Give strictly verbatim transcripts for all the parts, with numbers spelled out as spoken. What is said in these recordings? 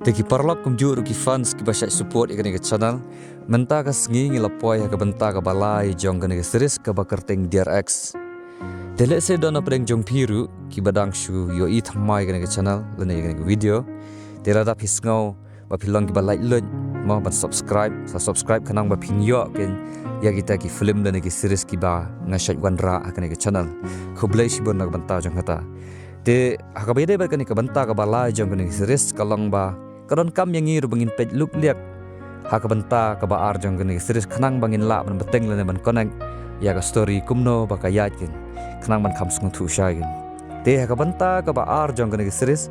Te ki paralok kumjuh ruh ki fans kiba shait support ïa kane ka channel. Mynta ka sngi ngi la poi ha ka bynta kaba lai jong kane ka series kaba kyrteng Dear Ex. Te lehse don hapdeng jong phi ruh kiba dang shu ïohi thymmai kane ka channel lane kane ka video. Te lada phi sngew ba phi long kiba laitluid, mo, ban subscribe, sa subscribe khnang ba phin ïoh kein ïa kita ki film lane ki series kiba nga shait wanrah ha kane ka channel. Khublei shibun na ka bynta jong kata. Te ha kaba ïadei bad kane ka bynta kaba lai jong kane ka series ka long ba ka donkam ïa ngi ruh ba ngin peit luk liak ha ka bynta kaba ar jong kane ka series khnang ba ngin lah ban bteng lane ban connect ïa ka story kumno ba ka ïaid kein, khnang ban kham sngewthuh shai kein. Te ha ka bynta kaba ar jong kane ka series,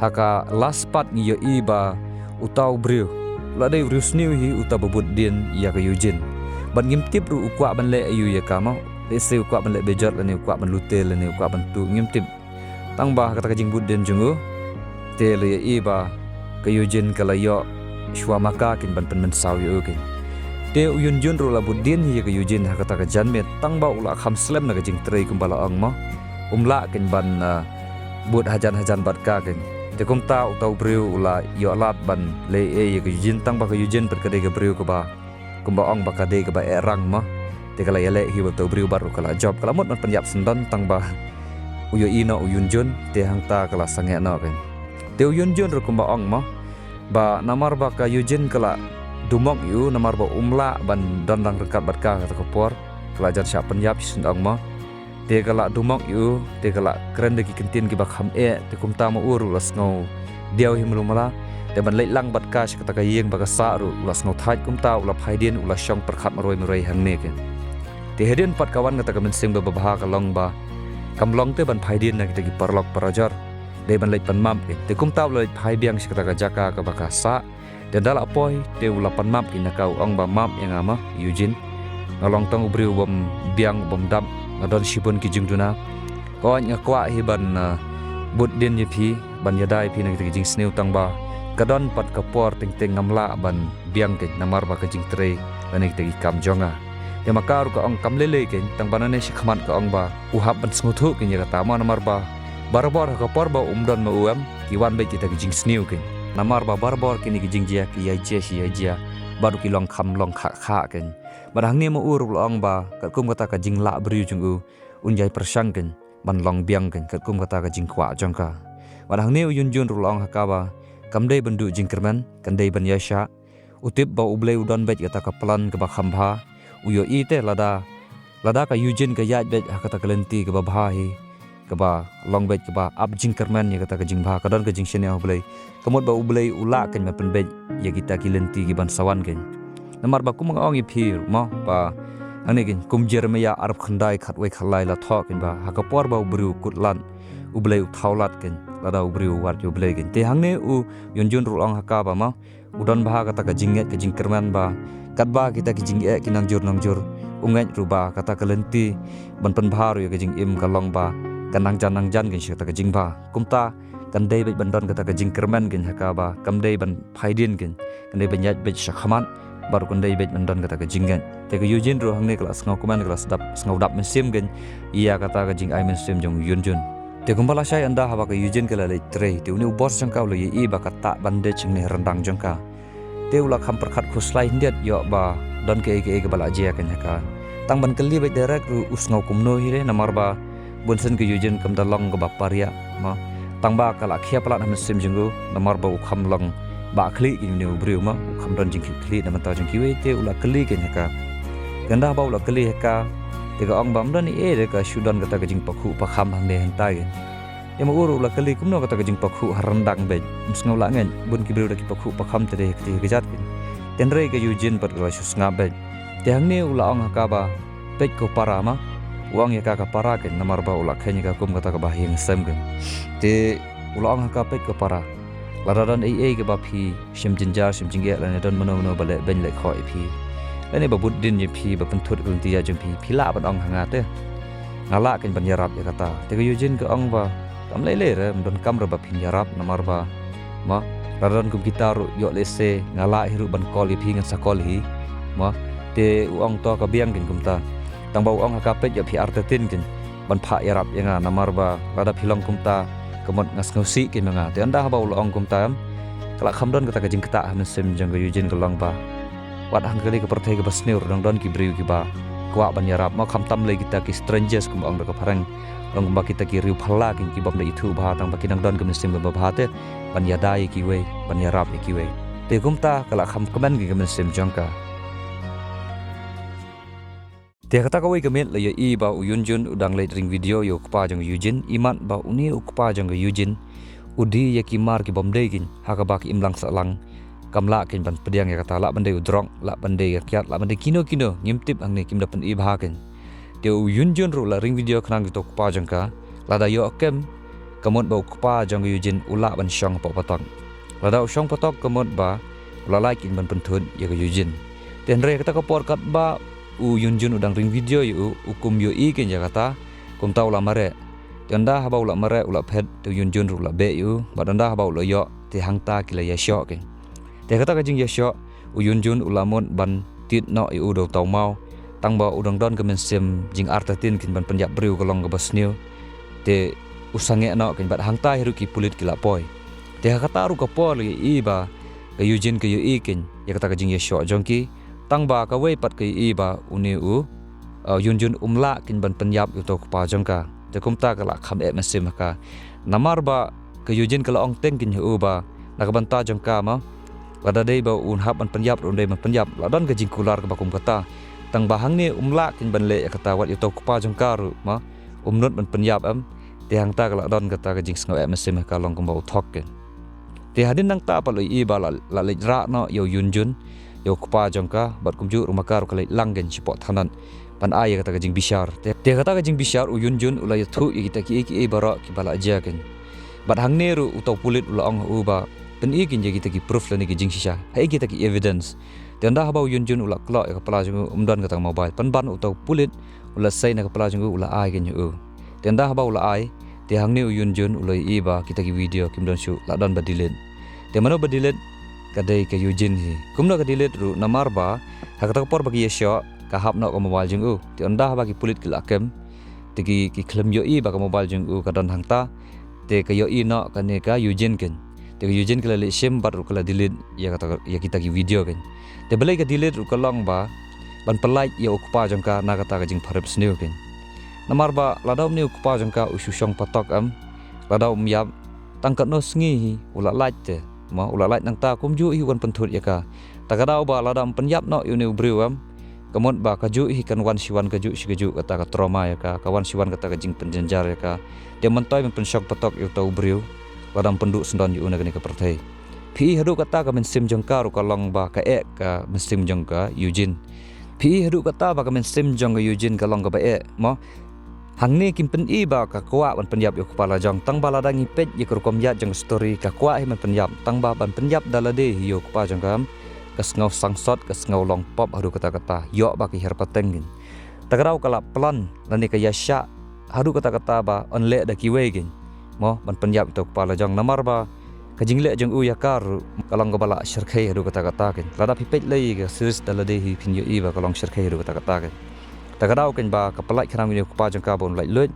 ha ka last part ngi ïohi ba uta u briew, u la dei u briew sniew hi, uta ba bud dien ïa ka Eugene. Bad ngim tip ruh u kwah ban leh aïu ïa ka, mo. Lehse u kwah ban leh bejot lane u kwah ban lute lane u kwah ban tuh, ngim tip. Tang ba ha kata ka jingbud dien jong u, te la ïohi ba ka Eugene ka la ïoh shuwa ma ka kein ban pynmynsaw ïa u kein. Te u Hyun Jun ruh la bud dien hi ïa ka Eugene ha kata ka janmiet, tang ba u la kham slem na ka jingtrei kumba la ong, mo. Um lah kein ban, ah, bud hajan hajan bad ka kein. Te kumta uta u briew u la ïoh lad ban leh ei ïa ka Eugene, tang ba ka Eugene pat ka dei ka briew kaba, kumba ong ba ka dei kaba eh rang, mo. Te ka la ïaleh hi bad uta u briew bad ruh ka la jop, ka la mut ban pynïap syndon, tang ba u ïohi noh u Hyun Jun, te hangta ka la sangeh noh kein. Te u Hyun Jun ruh kumba ong, mo, ba namar ba ka Eugene ka la dumok ïa u, namar ba um lah ban don dang ryngkat bad ka ha kata ka por, ka la jan shah pynïap shisien, ong, mo. Te ka la dumok ïa u, te ka la kren da ki kyntien kiba kham eh, te kumta ma u ruh u la sngew diaw hi mluh mala. Te ban leit lang bad ka sha kata ka ïing ba ka sah ruh u la sngew thait, kumta u la phai dien, u la shong pyrkhat marwei marwei hangne kein. Te hadien pat ka wan kata ka mynsiem ba babha, ka long ba kam long te ban phai dien na kita ki paralok parajor, dei ban leit pan map kein. Te kumta u la leit phai biang sha kata ka jaka kaba ka sah. Te ynda la poi, te u la pan map kein na ka, u ong ba, map ïa nga, mo Eugene. Nga long tang u briew u bym biang, u bym dap, nga don shibun ki jingduna. Ko, nga kwah hi ban, ah, bud dien ïa phi, ban ïada ïa phi na kita ki jingsniew, tang ba ka don pat ka por teng teng ngam lah ban biang kein namar ba ka jingtrei lane kita ki kam jong nga. Te ma ka ruh ka ong kam lei lei kein, tang ba nangne shakhmat ka ong ba u hap ban sngewthuh kein ïa kata, mo, namar ba barabor ha ka por ba um don ma u, em, ki wan beit kita ki jingsniew kein. Namar ba barabor kine ki jingjia ki ïai jia shi ïai jia, bad ruh ki long kham long khah khah kein. Bad hangne ma u ruh u la ong ba katkum kata ka jinglah briew jong u, un ïai pyrshang kein ban long biang kein katkum kata ka jingkwah jong ka. Bad hangne u Hyun Jun ruh u la ong ha ka ba kam dei ban duh jingkyrmen, kan dei ban ïaishah. U tip ba U Blei u don beit kata ka plan kaba kham bha. U ïohi te lada, lada ka Eugene ka ïaid beit ha kata ka lynti kaba bha hi, kaba long beit kaba ap jingkyrmen ïa kata ka jingbha, ka don ka jingshaniah U Blei, ka mut ba U Blei u lah kein ban pynbeit ïa kita ki lynti ki ban sa wan kein. Namar ba kum nga ong ïa phi, mo, ba hangne kein kum Jeremiah arphew khyndai khatwei khatlai la thoh kein ba ha ka por ba u briew u kut lad, U Blei u thaw lad kein, lada u briew u wad ïa U Blei kein. Te hangne u Hyun Jun ruh u la ong ha ka ba, mo, u don bha kata ka jingngeit ka jingkyrmen ba katba kita ki jingeh ki nang jur nang jur, u ngeit ruh ba kata ka lynti ban pynbha ruh ïa ka jingim ka long ba kan nang jan nang jan kein sha kata ka jingbha. Kumta kan dei beit ban don kata ka jingkyrmen kein ha ka ba kam dei ban phai dien kein, kan dei ban ïaid beit shakhmat, bad ruh kan dei beit ban don kata ka jingngeit. Te ka Eugene ruh hangne ka la sngewkmen, ka la sdap, sngewdap mynsiem kein ïa kata ka jingai mynsiem jong u Hyun Jun. Te kumba lashai ynda haba ka Eugene ka la leit trei, te une u boss jong ka u la ïohi ba ka tah bandage hangne ha ryndang jong ka. Te u la kham pyrkhat khuslai khyndiat ïoh ba don kaei kaei kaba la jia kein ha ka. Tang ban kylli beit direct ruh u sngew kumno hi re, namar ba bunsien ka Eugene kam da long kaba pariah, mo. Tang ba ka la khia palat ha mynsiem jong u, namar ba u kham long ba khlieh kein une u briew, mo, u kham don jingkhlieh khlieh na bynta jong kiwei, te u la kylli kein ha ka. Te ynda ba u la kylli ha ka, te ka ong ba ym don ei ei re, ka shu don kata ka jingpakhuh pakham hangne hangtai kein. Te ma u ruh u la kylli kumno kata ka jingpakhuh ha ryndang beit, ym sngew lah ngeit, bun ki briew da ki pakhuh pakham te dei ha kti ha kjat kein. Te hynrei ka Eugene pat ka la shu sngap beit. Te hangne u la ong ha ka ba, peit ko para, mo. U ong ïa ka ka para kein namar ba u la kheiñ ïa ka kum kata kaba ha ïing ha sem kein. Te u la ong ha ka, peit ko para, lada don ei ei kaba phi shim jynjar shim jingeh lane don mano mano ba leh beiñ leh khoh ïa phi, lane ba bud dien ïa phi, ba pynthut ka lynti ïaid jong phi, phi lah ban ong ha nga te. Nga lah kein ban ïarap ïa kata. Te ka Eugene ka ong ba kam lei lei re, ym donkam re ba phin ïarap, namar ba, mo, lada don kum kita ruh, ïoh lehse nga lah hi ruh ban call ïa phi, ngan sa call hi, mo. Te u ong to ka biang kein kumta. Tang ba u ong ha ka, peit, ïoh phi artatien kein ban phah ïarap ïa nga, namar ba lada phi long kumta ka mut nga sngewsih kein ma nga. Te ynda haba u la ong kumta, em, Ka la kham don kata ka jingktah ha mynsiem jong ka Eugene ka long ba wat hangkali ka pyrthei kaba sniew ruh dang don ki briew kiba kwah ban ïarap, mo, khamtam lei kita ki strangers kumba ong da ka phareng, long kumba kita ki riewphylla ki, ki bym da ithuh bha, tang ba ki dang don ka mynsiem kaba bha te ban ïada ïa kiwei, ban ïarap ïa kiwei. Te kumta ka la kham kmen ki ka mynsiem jong ka. Te ha kata kawei ka miet la ïohi ba u Yunjun u dang leit ring video ïa u kpa jong ka Eugene, imat ba une u kpa jong ka Eugene u die ïa ki mar ki bym dei keiñ, ha kaba ki imlang sahlang kam lah keiñ ban pdiang ïa kata, lah ban dei u drok, lah ban dei ka kiad, lah ban dei kino kino, ngim tip hangne, kim da pyni bha keiñ. Te u Yunjun ruh la ring video khnang ïa uto u kpa jong ka, lada ïoh kem, ka mut ba u kpa jong ka Eugene u lah ban shong hapoh patok. Lada u shong patok ka mut ba u la lait keiñ ban pynthut ïa ka Eugene. Te hynrei kata ka por katba u Yunjun u dang ring video ïa u, u kum ïohi keiñ ïa kata, kumta u la mareh. Te ynda haba u la mareh u la phet, te u Yunjun ruh u la beh ïa u, bad ynda haba u la ïoh, te hangta ki la ïashoh keiñ. Te kata ka jingïashoh, u Yunjun u la mut ban tied noh ïa u da uta u maw, tang ba u dang don ka mynsiem jingartatien keiñ ban pynïap briew ka long kaba sniew. Te u sangeh noh keiñ bad hangta hi ruh ki pulit ki la poi. Te ha kata ruh ka por la ïohi ba ka Eugene ka ïohi keiñ ïa kata ka jingïashoh jong ki, tang ba kawei pat ka ïohi ba une u, uh, Yunjun um lah keiñ ban pynïap ïa uta u kpa jong ka. Te kumta ka la kham eh mynsiem ha ka. Namar ba ka Eugene ka la ong teng keiñ ha u ba na ka bynta jong ka, mo, lada dei ba un hap ban pynïap ruh un dei ban pynïap, la don ka jingkular kaba kum kata. Tang ba hangne um lah keiñ ban leh ïa kata, wat ïa uta u kpa jong ka ruh, mo, um nud ban pynïap, em. Te hangta ka la don kata ka jingsngew eh mynsiem ha ka, long kumba u thok keiñ. Te hadien nangta pat la ïohi ba la, la leit rah noh ïa u Yunjun, ïa u kpa jong ka, bad kumjuh ruh ma ka ruh ka leit lang keiñ shapoh thanat ban ai ïa kata ka jingbishar. Te, te kata ka jingbishar u Yunjun u la ïathuh ïa kita kiei kiei baroh kiba la jia keiñ. Bad hangne ruh uta u pulit u la ong ha u ba pyni keiñ ïa kita ki proof lane ki jingshisha, ha ïa kita ki evidence. Te ynda haba u Yunjun u la kloi ïa ka pla jong u, um don kata ka mobile, pynban uta u pulit u la sei na ka pla jong u, u la ai keiñ ha u. Te ynda haba u la ai, te hangne u Yunjun u la ïohi ba kita ki video kim don shuh, la don ba delete. Te mano ba delete? Ka dei ka Eugene hi. Kumno ka delete ruh? Namar ba ha kata ka por ba ki ïashoh ka hap noh ka mobile jong u. Te ynda haba ki pulit ki la kem, te ki, ki khlem ïohi ba ka mobile jong u ka don hangta. Te ka ïohi noh kane ka Eugene keiñ. Te ka Eugene ka la leit shim bad ruh ka la delete ïa kata, ïa kita ki video keiñ. Te balei ka delete ruh? Ka long ba ban pyllait ïa u kpa jong ka na kata ka jingpharep sniew keiñ. Namar ba lada une u kpa jong ka u shu shong patok, em, lada um ïap, tang katno sngi hi u la lait te, mo, u la lait nangta, kumjuh hi u wan pynthut ïa ka. Ta ka daw ba lada um pynïap noh ïa une u briew, em, ka mut ba kajuh hi kan wan shi wan kajuh shi kajuh kata ka trauma ïa ka, ka wan shi wan kata ka jingpynjynjar ïa ka. Te mynta ban pynshong patok ïa uta u briew, lada um pynduh syndon ïa u na kane ka pyrthei. Phi i haduh kata ka mynsiem jong ka ruh ka long ba ka eh ka mynsiem jong ka Eugene. Phi i haduh kata ba ka mynsiem jong ka Eugene ka long kaba eh, mo. Hangne kim pyni ba ka kwah ban pynïap ïa u kpa lajong, tang ba lada ngi peit ïa ka rukom ïaid jong ka story, ka kwah hi ban pynïap, tang ba ban pynïap da lade hi ïa u kpa jong ka, em, ka sngew sangsot, ka sngew long pop haduh katta katta, ïoh ba ki hiar pateng keiñ. Ta ka daw ka la plan lane ka ïa shah haduh katta katta ba yn leh da kiwei keiñ, mo, ban pynïap ïa uta u kpa lajong, namar ba ka jingleh jong u ïa ka ruh ka long kaba la shyrkhei haduh katta katta keiñ. Lada phi peit lei ka series da lade hi phin ïohi ba ka long shyrkhei haduh katta katta keiñ. Ta ka daw keiñ ba ka pyllait khnang ïa u kpa jong ka ba un lait luid.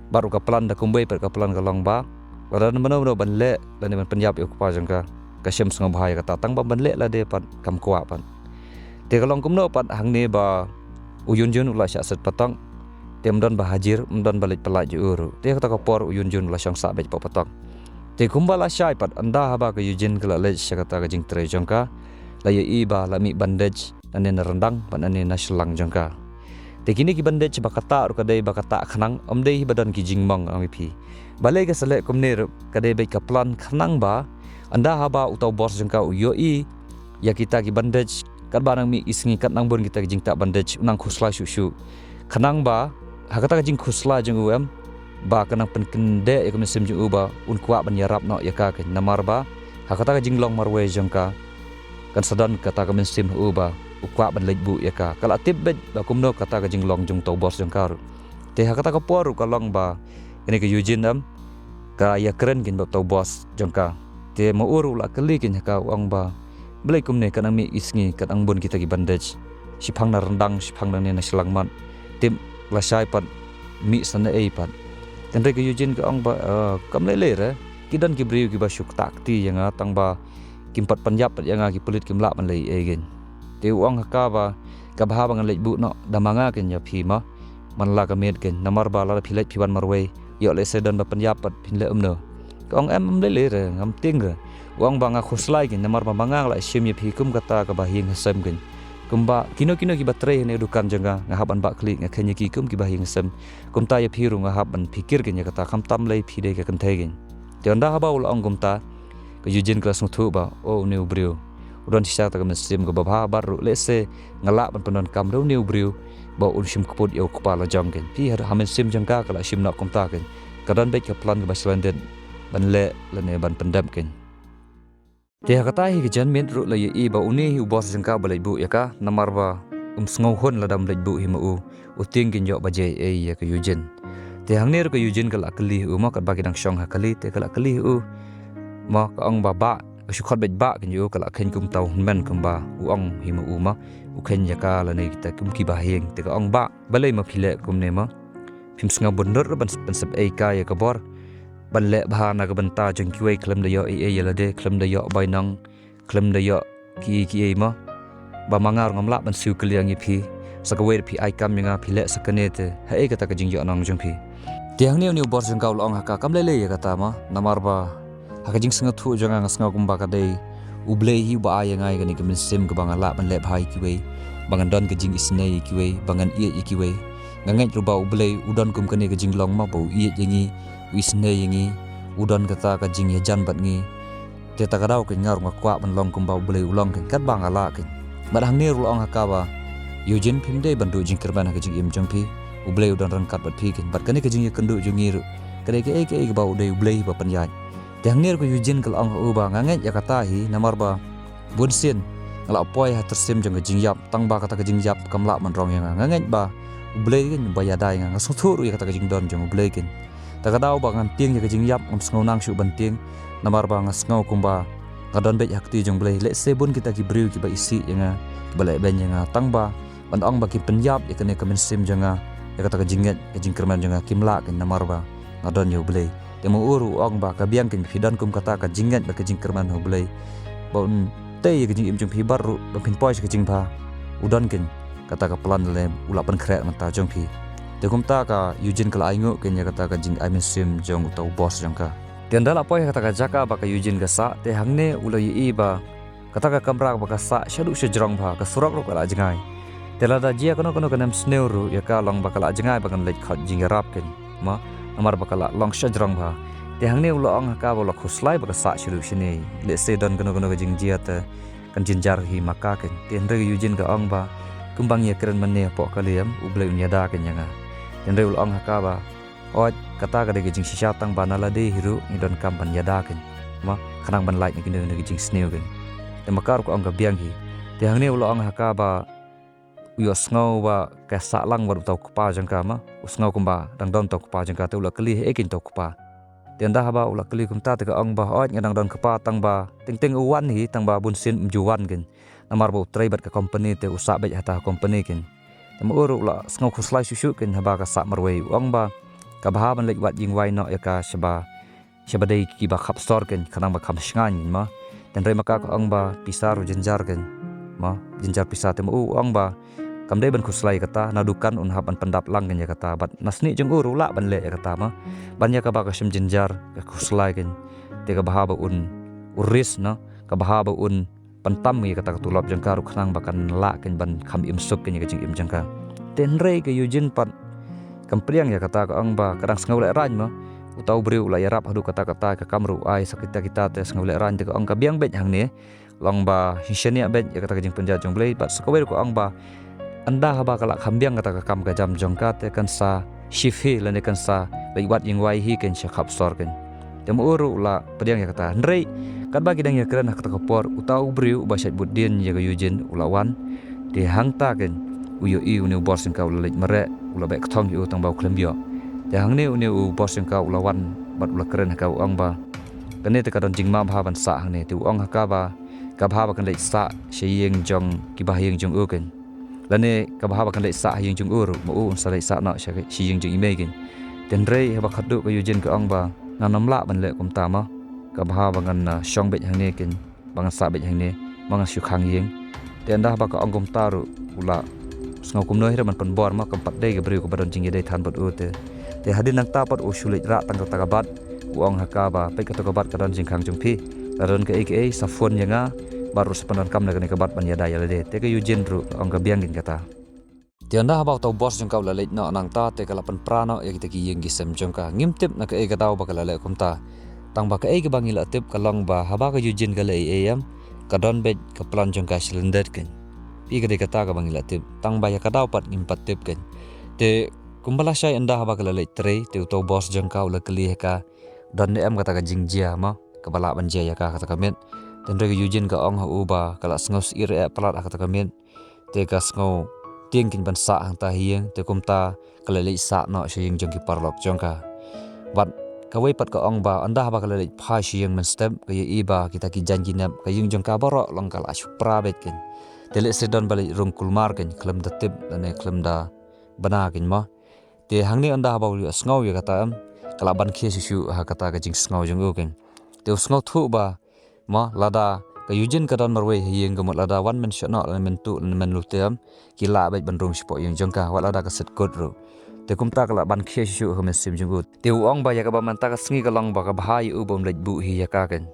Bad ruh ka plan da kumwei pat ka plan ka long ba lada mano mano ban leh lane ban pynïap ïa u kpa jong ka, ka shem sngewbha ïa kata, tang ba ban leh lade pat kam kwah pat. Te ka long kumno pat hangne ba u Yun Jun u la shah set patok. Te ym don ba hajir, ym don ba leit pyllait ïa u ruh. Te kata ka por u Yun Jun u la shong sah beit hapoh patok. Te kumba lashai pat, ynda haba ka Yoo Jin ka la leit sha kata ka jingtrei jong ka, la ïohi ba la mih bandage nangne na ryndang bad nangne na shyllang jong ka. Te kine ki bandage ba kata ruh ka dei ba kata khnang, ym dei hi ba don ki jingmong, ong ïa phi. Balei ka sa leh kumne ruh? Ka dei beit ka plan khnang ba ynda haba uta u boss jong ka u ïohi ïa kita ki bandage, katba nang mih ki sngi, kat nang bun kita ki jingtah bandage, u nang khuslai shuh shuh. Khnang ba ha kata ka jingkhuslai jong u, em, ba kan nang pynkyndeh ïa ka mynsiem jong u ba un kwah ban ïarap noh ïa ka keiñ, namar ba ha kata ka jinglong marwei jong ka kan sa don kata ka mynsiem ha u ba u kwah ban leit buh ïa ka. Ka la tip beit ba kumno kata ka jinglong jong uta u boss jong ka ruh. Te ha kata ka por ruh ka long ba kane ka Yoo Jin, em, ka ïakren keiñ bad uta u boss jong ka. Te ma u ruh u la kylli keiñ ha ka, u ong ba balei kumne, kat nang mih ki sngi, kat nang bun kita ki bandage, shiphang na ryndang, shiphang nangne na shyllang mat. Tip lashai pat, mih sa naei pat. Hynrei ka Yoo Jin ka ong ba, eh, kam lei lei re, ki don ki briew kiba shu ktah kti ïa nga, tang ba kim pat pynïap pat ïa nga, ki pulit kim lah ban leh ei ei kein. Te u ong ha ka ba, ka bha ba ngan leit buh noh da ma nga kein ïa phi ma, man la ka miet kein, namar ba lada phi leit phi wan marwei, ïoh lehse don ba pynïap pat phin leh kumno. Ka ong em, em lei lei re, ngam tieng re. U ong ba nga khuslai kein, namar ba ma nga la shim ïa phi kum kata kaba ha ïing ha sem kein. Kumba kino kino kiba trei ha kane ka dukan jong nga, nga hap ban bah khlieh, nga kheiñ ïa ki kum kiba ha ïing ha sem. Kumta ïa phi ruh nga hap ban phikir kein ïa kata, khamtam lei phi dei ka kynthei kein. Te ynda haba u la ong kumta, ka Eugene ka la sngewthuh ba, o, une u briew u don shisha kata ka mynsiem kaba bha, bad ruh lehse nga lah ban pyndonkam da une u briew ba un shim kput ïa u kpa la jong kein. Phi ha, ha mynsiem jong ka ka la shim noh kumta kein. Ka don beit ka plan kaba shlendid ban leh lane ban pyndep kein. Te ha kata hi ka janmiet ruh la ïohi ba une hi u boss jong ka ba leit buh ïa ka, namar ba um sngewhun lada um leit buh hi ma u, u tieng kein ïoh ba jia ei ei ïa ka Eugene. Te hangne ruh ka Eugene ka la kylli ha u ma, katba ki dang shong ha kali, te ka la kylli ha u ma, ka ong ba, bah, ka shu khot beit bah kein ïa u, ka la kheiñ kumta u hynmen kumba u ong hi ma u ma, u kheiñ ïa ka lane kita kum kiba ha ïing. Te ka ong, bah, balei ma phi leh kumne ma? Phim sngew bun lut ruh ban, ban sep ei kai ïa ka bor, ban leh bha na ka bynta jong kiwei, khlem da ïoh ei ei ïa lade, khlem da ïoh bainong, khlem da ïoh kiei kiei ma, ba ma nga ruh ngam lah ban siew kylliang ïa phi. Sa kawei ruh phi ai kam ïa nga, phi leh sa kane te haei kata ka jingïohnong jong phi? Te hangne une u boss jong ka u la ong ha ka, kam lei lei ïa kata ma, namar ba ha ka jingsngewthuh jong nga, nga sngew kumba ka dei U Blei hi uba ai ïa nga ïa kane ka mynsiem kaba nga lah ban leh bha ïa kiwei, ba ngan don ka jingisynei ïa kiwei, ba ngan ïeit ïa kiwei. Nga ngeit ruh ba U Blei u don kum kane ka jinglong ma, ba u ïeit ïa ngi, u isynei ïa ngi, u don kata ka jingïajan bad ngi. Te ta ka daw kein nga ruh nga kwah ban long kumba U Blei u long kein, katba nga lah kein. Bad hangne ruh la ong ha ka ba, Eugene, phim dei ban duh jingkyrmen ha ka jingim jong phi. U Blei u don ryngkat bad phi kein. Bad kane ka jingïakynduh jong ngi ruh, ka dei kaei kaei kaba u dei U Blei hi ba pynïaid. Te hangne ruh ka Eugene ka la ong ha u ba, nga ngeit ïa kata hi, namar ba bun sien nga la poi ha tyrsiem jong ka jingïap, tang ba kata ka jingïap kam lah ban rong ïa nga. Nga ngeit ba U Blei kein uba ïada ïa nga. Nga sngewthuh ruh ïa kata ka jingdon jong U Blei kein. Ta ka daw ba ngan tieng ïa ka jingïap, ngam sngew nang shuh ban tieng, namar ba nga sngew kumba nga don beit ha kti jong U Blei. Lehse bun kita ki briew kiba isih ïa nga, kiba lehbeiñ ïa nga, tang ba ban ong ba kim pynïap ïa kane ka mynsiem jong nga, ïa kata ka jingngeit, ka jingkyrmen jong nga, kim lah kein, namar ba nga don ïa U Blei. Te ma u ruh u ong ba ka biang kein ba phi don kum kata ka jingngeit bad ka jingkyrmen ha U Blei, ba un tei ïa ka jingim jong phi, bad ruh ba phin poi sha ka jingbha. U don kein kata ka plan lane u la pynkhreh mynta jong phi. Te kumta ka Eugene ka la ainguh kein ïa kata ka jingai mynsiem jong uta u boss jong ka. Te ynda la poi ha kata ka jaka ba ka Eugene ka sah, te hangne u la ïohi ba kata ka kamra ba ka sah shaduh shajrong bha, ka surok ruh ka la jngai. Te lada jia kano kano ka nemsniew ruh ïa ka long ba ka la jngai ba kan leit khot jingïarap kein ma, namar ba ka la long shajrong bha. Te hangne u la ong ha ka ba u la khuslai ba ka sah shaduh shane. Lehse don kano kano ka jingjia te kan jynjar hi ma ka kein. Te hynrei ka Eugene ka ong ba, kumba ngi ïakren mynne hapoh kali em, U Blei un ïada kein ïa nga. Te hynrei u la ong ha ka ba, hooid, kata ka dei ka jingshisha, tang ba na lade hi ruh ngi donkam ban ïada kein ma, khnang ban lait na kino kino ki jingsniew kein. Te ma ka ruh ka ong ka biang hi. Te hangne u la ong ha ka ba u ïohsngew ba ka sah lang bad uta u kpa jong ka ma, u sngew kumba dang don uta u kpa jong ka, te u la kylli, haei kein uta u kpa? Te ynda haba u la kylli kumta te ka ong ba, hooid, nga dang don kpa, tang ba teng teng u wan hi, tang ba bun sien um ju wan kein, namar ba u trei bad ka company, te u sah beit hata ha company kein. Te ma u ruh u la sngew khuslai shuh shuh kein haba ka sah marwei. U ong ba ka bha ban leit wad ïing wai noh ïa ka shaba, shaba dei kiba khap sor kein, khnang ba kham shngaiñ kein ma. Te hynrei ma ka ka ong ba pisa ruh jynjar kein ma, jynjar pisa. Te ma u u ong ba kam dei ban khuslai ïa kata, na dukan un hap ban pyndap lang kein ïa kata, bad na snieh jong u ruh u lah ban leh ïa kata ma, ban ïa kaba ka shem jynjar, ka khuslai kein. Te ka bha ba un, u risk na, ka bha ba un pyntam ïa kata ka tulop jong ka ruh khnang ba kan lah kein ban kham im suk kein ïa ka jingim jong ka. Te hynrei ka Eugene pat kam pdiang ïa kata, ka ong ba ka dang sngew lehraiñ ma, uta u briew u la ïarap haduh katta katta, ka kam ruh u ai sa kita kita, te sngew lehraiñ. Te ka ong ka biang beit hangne, long ba sngewsih beit ïa kata ka jingpynjot jong U Blei. Bad sa kawei ruh ka ong ba ynda haba ka la kham biang kata ka kam ka jam jong ka, te kan sa shift hi lane kan sa leit wad ïing wai hi kein sha khap sor kein. Te ma u ruh u la pdiang ïa kata. Hynrei katba ki dang ïakren ha kata ka por, uta u briew uba shait bud dien ïa ka Eugene u la wan. Te hangta kein u ïohi une u boss jong ka u la leit mareh, u la beh kthong ïa u tang ba u khlem ïoh. Te hangne une u boss jong ka u la wan bad u la kren ha ka, u ong ba kane te ka don jingma bha ban sah hangne. Te u ong ha ka ba ka bha ba kan leit sah sha ïing jong kiba ha ïing jong u kein. Lane ka bha ba kan leit sah ha ïing jong u ruh, ma u un sa leit sah noh sha, sha ïing jong i mei kein. Te hynrei haba khatduh ka Eugene ka ong ba ngan ym lah ban leh kumta ma. Ka bha ba ngan, ah, shong beit hangne kein. ba ngan sah beit hangne, ma ngan shu khang ïing. Te ynda haba ka ong kumta ruh u la sngew kumno hi ruh ban pynbor, ma kam pat dei ka briew kaba don jingïadei than bad u te. Te hadien nangta pat u shu leit rah tang kata ka bat, u ong ha ka ba, peit kata ka bat ka don jingkhang jong phi. Lada don kaei kaei sa phone ïa nga, bad ruh sa pyndonkam na kane ka bat ban ïada ïa lade. Te ka Eugene ruh ka ong ka biang keiñ kata. Te ynda haba uta u boss jong ka u la leit noh nangta te ka la pynpra noh ïa kita ki ïing ki sem jong ka. Ngim tip na kaei ka daw ba ka la leh kumta. Tang ba kaei kaba ngi la tip ka long ba haba ka Eugene ka leh ei ei em, ka don beit ka plan jong ka sha lyndet keiñ. Phi, ka dei kata kaba ngi la tip. Tang ba ïa ka daw pat ngim pat tip keiñ. Te kumba lashai ynda haba ka la leit trei, te uta u boss jong ka u la kylli ha ka, don ne em kata ka jingjia, ma kaba lah ban jia ïa ka kata ka miet. Te hynrei ka Eugene ka ong ha u ba ka la sngew syier eh palat ha kata ka miet. Te ka sngew tieng keiñ ban sah hangta ha ïing, te kumta ka la leit sah noh sha ïing jong ki paralok jong ka. Bad kawei pat ka ong ba ynda haba ka la leit phai sha ïing mynstep, ka ïohi ba kita ki jaiñ ki nep ka ïing jong ka baroh long ka la shu pra beit keiñ. Te lehse don ba leit rung kulmar keiñ, khlem da tip lane khlem da bna keiñ, ma. Te hangne ynda haba u la ïohsngew ïa kata em, ka la ban khie shuh shuh ha kata ka jingsngew jong u keiñ. Te u sngewthuh ba, ma, lada ka Eugene ka don marwei ha ïing, ka mut lada wan men shoh noh lane men tuh lane men lute em, ki lah beit ban rung shapoh ïing jong ka, wat lada ka set kut ruh. Te kumta ka la ban khie shuh shuh ha mynsiem jong u. Te u ong ba ïa kaba mynta ka sngi ka long ba ka bha ïa u ba um leit buh hi ïa ka keiñ.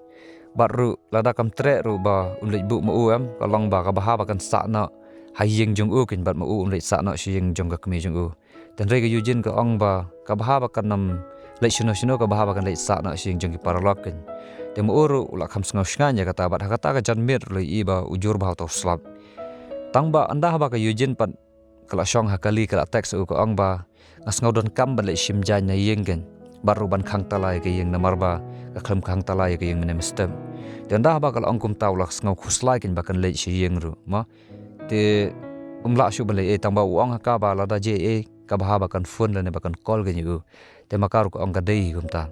Bad ruh lada kam treh ruh ba un leit buh ma u em, ka long ba ka bha ba kan sah noh ha ïing jong u keiñ, bad ma u un leit sah noh sha ïing jong ka kmie jong u. Te hynrei ka Eugene ka ong ba ka bha ba kan ym leit shano shano, ka bha ba kan leit sah noh sha ïing jong ki paralok keiñ. Te ma u ruh u la kham sngew shngaiñ ïa kata, bad ha kata ka janmiet ruh la ïohi ba u jur bha uta u slap. Tang ba ynda haba ka Eugene pat ka la shong ha kali, ka la text u ka ong ba, nga sngew donkam ban leit shim jaiñ na ïing keiñ, bad ruh ban khang talai ka ïing, namar ba ka khlem khang talai ka ïing mynne mynstep. Te ynda haba ka la ong kumta u la sngew khuslai keiñ ba kan leit sha ïing ruh, ma. Te um lah shuh ban leit ei, tang ba u ong ha ka ba lada jia ei ei, ka bha ba kan phone lane ba kan call keiñ ïa u. Te ma ka ruh ka ong ka dei hi kumta.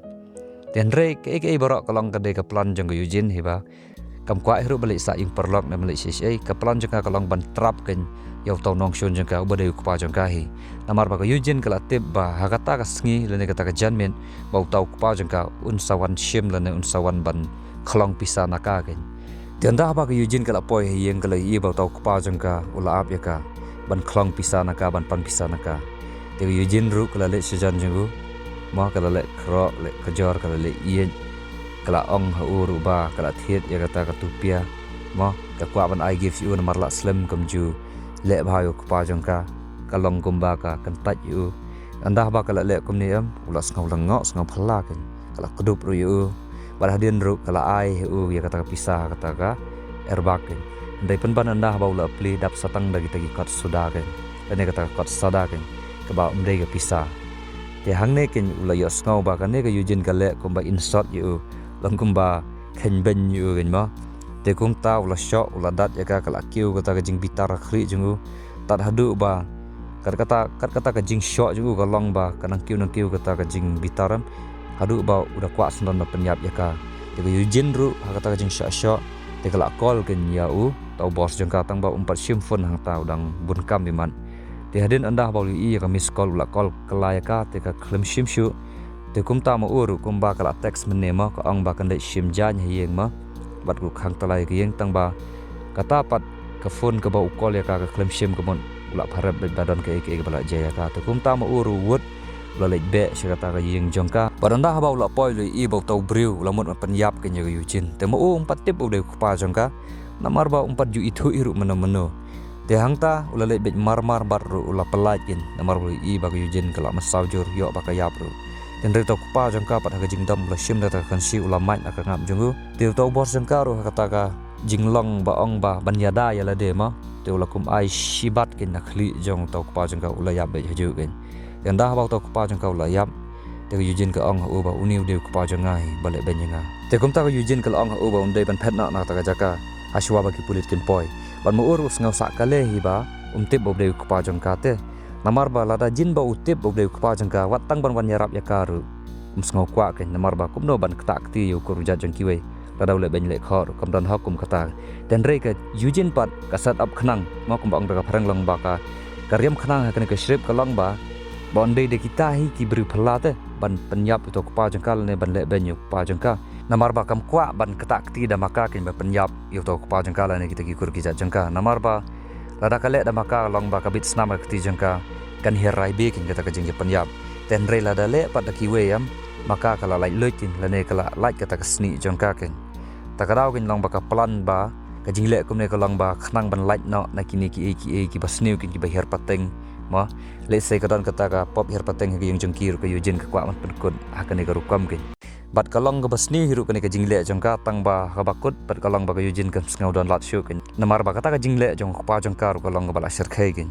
Te hynrei kaei kaei baroh ka long ka dei ka plan jong ka Eugene hi ba kam kwah hi ruh ban leit sah ïing paralok ne ban leit shaei shaei. Ka plan jong ka ka long ban trap keiñ ïa uta u nongshun jong ka uba dei u kpa jong ka hi. Namar ba ka Eugene ka la tip ba ha kata ka sngi lane kata ka janmiet ba uta u kpa jong ka un sa wan shim lane un sa wan ban khlong pisa na ka keiñ. Te ynda haba ka Eugene ka la poi ha ïing, ka la ïohi ba uta u kpa jong ka u la ap ïa ka ban khlong pisa na ka, ban pan pisa na ka. Te ka Eugene ruh ka la leit shajan jong u, ma, ka la leh khroh, leh kajor, ka la leh ïeit. Ka la ong ha u ruh ba ka la thied ïa kata ka tupia, ma, ka kwah ban ai gift ïa u namar la slem kam ju leh bha ïa u kpa jong ka. Ka long kumba ka kyntait ïa u. Ynda haba ka la leh kumne em, u la sngew lyngngoh, sngew phylla keiñ. Ka la kdup ruh ïa u. Bad hadien ruh ka la ai ha u ïa kata ka pisa, kata ka airbag keiñ. Hynrei pynban ynda haba u la plie, dap sa tang da kita ki kot suda keiñ, lane kata ka kot sada keiñ, kaba ym dei ka pisa. Te hangne keiñ u la ïohsngew ba kane ka Eugene ka leh kumba insult ïa u, long kumba khein beiñ ïa u keiñ, ma. Te kumta u la shoh, u la dat ïa ka, ka la kiew kata ka jingbitar ha khlieh jong u. Tad haduh ba kat kata, kat kata ka jingshoh jong u ka long ba ka nang kiew nang kiew kata ka jingbitar em, haduh ba u da kwah sngewdon ban pynïap ïa ka. Te ka Eugene ruh ha kata ka jingshoh shoh, te ka la call keiñ ïa u, uta u boss jong ka, tang ba um pat shim phone hangta, u dang bun kam imat. Te hadien ynda haba u la ïohi ïa ka miss call, u la call kylla ïa ka, te ka khlem shim shuh. Te kumta ma u ruh kumba ka la text mynne, ma, ka ong ba kan leit shim jaiñ ha ïing, ma, bad ruh khang talai ka ïing, tang ba kata pat ka phone kaba u call ïa ka, ka khlem shim, ka mut u la pharep beit ba don kaei kaei kaba la jia ïa ka. Te kumta ma u ruh u wut, u la leit beh sha kata ka ïing jong ka. Bad ynda haba u la poi, u la ïohi ba uta u briew u la mut ban pynïap keiñ ïa ka Eugene. Te ma u um pat tip u dei u kpa jong ka, namar ba um pat ju ithuh hi ruh mynno mynno. Te hangta u la leit beit mar mar bad ruh u la pyllait keiñ, namar ba u la ïohi ba ka Eugene ka la mynsaw jur, ïoh ba ka ïap ruh. Te hynrei uta u kpa jong ka pat ha ka jingdom u la shim da kata ka kynshi, u la mait na ka ngap jong u. Te uta u boss jong ka ruh ha kata ka jinglong ba ong ba ban ïada ïa lade, ma, te u la kum ai shibat keiñ na khlieh jong uta u kpa jong ka, u la ïap beit hajuh keiñ. Te ynda haba uta u kpa jong ka u la ïap, te ka Eugene ka ong ha u ba une u dei u kpa jong nga hi ba leh beiñ ïa nga. Te kumta ka Eugene ka la ong ha u ba un dei ban phet noh na kata ka jaka hashwa ba ki pulit kin poi. Bad ma u ruh u sngew sah kale hi ba um tip ba u dei u kpa jong ka te. Namar ba lada jin ba u tip ba u dei u kpa jong ka, wat tang ban wan ïarap ïa ka ruh um sngew kwah keiñ, namar ba kumno ban ktah kti ïa u kur u jait jong kiwei. Lada u leh beiñ leh khoh ruh kam don hok kum kata. Te hynrei ka Eugene pat ka set up khnang, ma, kumba ong da ka phareng long ba ka, ka riam khnang ha kane ka script ka long ba, ba un dei da kita hi ki briew phylla te ban pynïap ïa uta u kpa jong ka lane ban leh beiñ ïa u kpa jong ka. Namar ba kam kwah ban ktah kti da ma ka kein ba pynïap ïa uta u kpa jong ka lane kita ki kur ki jait jong ka. Namar ba lada ka leh da ma ka long ba ka bit snam ha ka kti jong ka, kan hiar rai bha kein kata ka jingïapynïap. Te hynrei lada leh pat da kiwei em, ma ka ka la lait luid kein lane ka la lait kata ka snieh jong ka kein. Ta ka daw kein long ba ka plan ba ka jingleh kumne ka long ba khnang ban lait noh na kine kiei kiei kiba sniew kein kiba hiar pateng. Mo, lehse ka don kata ka pop hiar pateng ha ka ïing jong ki ruh ka Eugene ka kwah ban pynkut ha kane ka rukom kein. Bad ka long kaba sniew hi ruh kane ka jingleh jong ka tang ba kaba kut bad ka long ba ka Eugene kam sngew don lad shuh kein. Namar ba kata ka jingleh jong u kpa jong ka ruh ka long kaba la shyrkhei kein.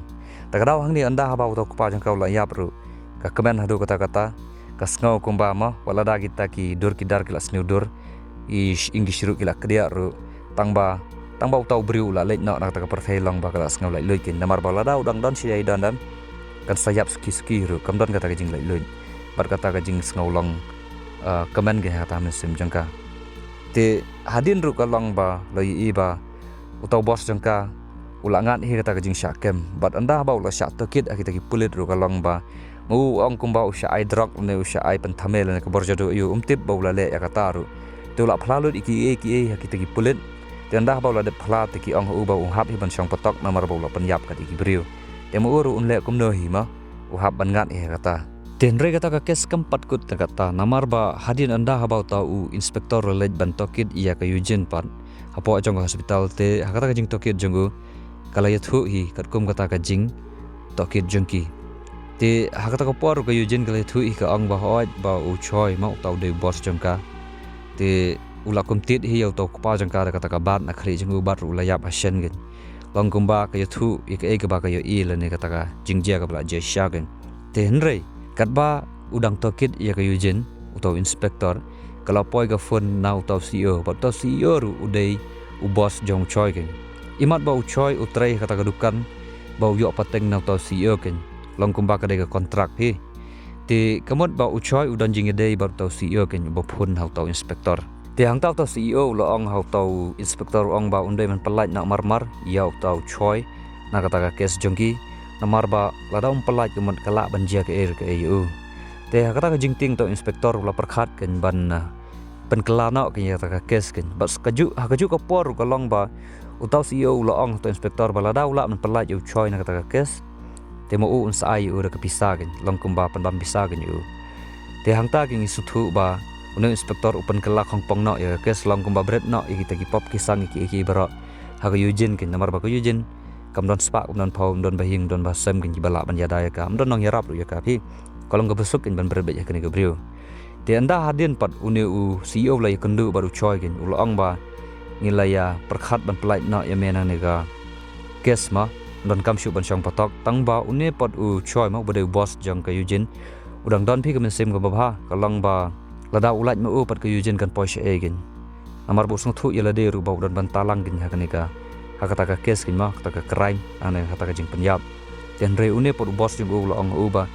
Ta ka daw hangne ynda haba uta u kpa jong ka u la ïap ruh, ka kmen haduh katta katta, ka sngew kumba mo, wat lada kita ki dur ki dar ki la sniew dur, i sh-, ing ki shyrkhei ki la kdiah ruh, tang ba, tang ba uta u briew u la leit noh na kata ka pyrthei long ba ka la sngew lait luid kein. Namar ba lada u dang don shi ïa i don dang, kan sa ïap suki suki ruh, kam don kata ka jinglait luid bad kata ka jingsngew long, eh, kmen kein ha kata ka mynsiem jong ka. Te hadien ruh ka long ba la ïohi ba uta u boss jong ka u la ngat hi kata ka jingshah kem. Bad ynda ba u la shah tohkit ha kita ki pulit ruh ka long ba ma u ong kumba u shah ai drug lane u shah ai pynthame lane ka bor jaduh, ïoh um tip ba u la leh ïa kata ruh. Te u la phla lut ïa kiei kiei ha kita ki pulit. Te ynda ba u la dep phla te ki ong ha u ba u hap hi ban shong patok namar ba u la pynïap kat ïa ki briew. Te ma u ruh un leh kumno hi ma u hap ban ngat hi ha kata. Te hynrei kata ka kes kam pat kut tang katta namar ba hadien ynda haba uta u inspector u la leit ban tohkit ïa ka Eugene pat hapoh jong ka hospital, te ha kata ka jingtohkit jong u ka la ïathuh hi katkum kata ka jingtohkit jong ki. Te ha kata ka por ka Eugene ka la ïathuh hi ka ong ba hooid ba u Choi ma uta u dei u boss jong ka. Te u la kumtied hi ïa uta u kpa jong ka da kata ka bat na khlieh jong u bad ruh u la ïap ha shen kein. Long kumba ka ïathuh ïa kaei kaba ka ïohi lane kata ka jingjia kaba la jia shisha kein. Te hynrei katba u dang tohkit ïa ka Eugene, uta u inspector, ka la poi ka phone na uta u C E O, bad uta u C E O ruh u dei u boss jong u Choi kein. Imat ba u Choi u trei ha kata ka dukan ba u ïoh pateng na uta u C E O kein. Long kumba ka dei ka kontrak hi. Te ka mut ba u Choi u don jingïadei bad uta u C E O kein uba phone ha uta u inspector. Te hangta uta u C E O u la ong ha uta u inspector u ong ba un dei ban pyllait noh marmar ïa uta u Choi na kata ka kes jong ki. Namar ba lada um pyllait ka mut ka lah ban jia kaei re kaei ïa u. Te ha kata ka jingtieng uta u inspector u la pyrkhat kein ban, ah, pynkylla noh kein ïa kata ka kes kein. Bad kajuh, ha kajuh ka por ruh ka long ba uta u C E O u la ong ha uta u inspector ba lada u lah ban pyllait ïa u Choi na kata ka kes, te ma u un sa ai ïa u da ka pisa kein, long kumba pynbam pisa kein ïa u. Te hangta kein ngi sngewthuh ba une u inspector u pynkylla khongpong noh ïa ka kes, long kumba bret noh ïa kita ki pop ki sang ïa ki, ïa ki baroh ha ka Eugene kein, namar ba ka Eugene kam don spah, kam don phew, kam don ba hing, kam don ba sem kein kiba lah ban ïada ïa ka, kam don nongïarap ruh ïa ka phi. Ka long kaba suk kein ban bret beit ïa kane ka briew. Te ynda hadien pat une u C E O u la ïakynduh bad u Choi kein, u la ong ba ngi la ïa pyrkhat ban pyllait noh ïa me na kane ka kes ma, ym donkam shuh ban shong patok, tang ba une pat u Choi ma uba dei u boss jong ka Eugene u dang don phi ka mynsiem kaba bha, ka long ba lada u lait ma u pat ka Eugene kan poi shaei kein. Namar ba u sngewthuh ïa lade ruh ba u don bynta lang kein ha kane ka, ha kata ka kes kein ma, kata ka crime, ha kata ka jingpynïap. Te hynrei une pat u boss jong u u la ong ha u ba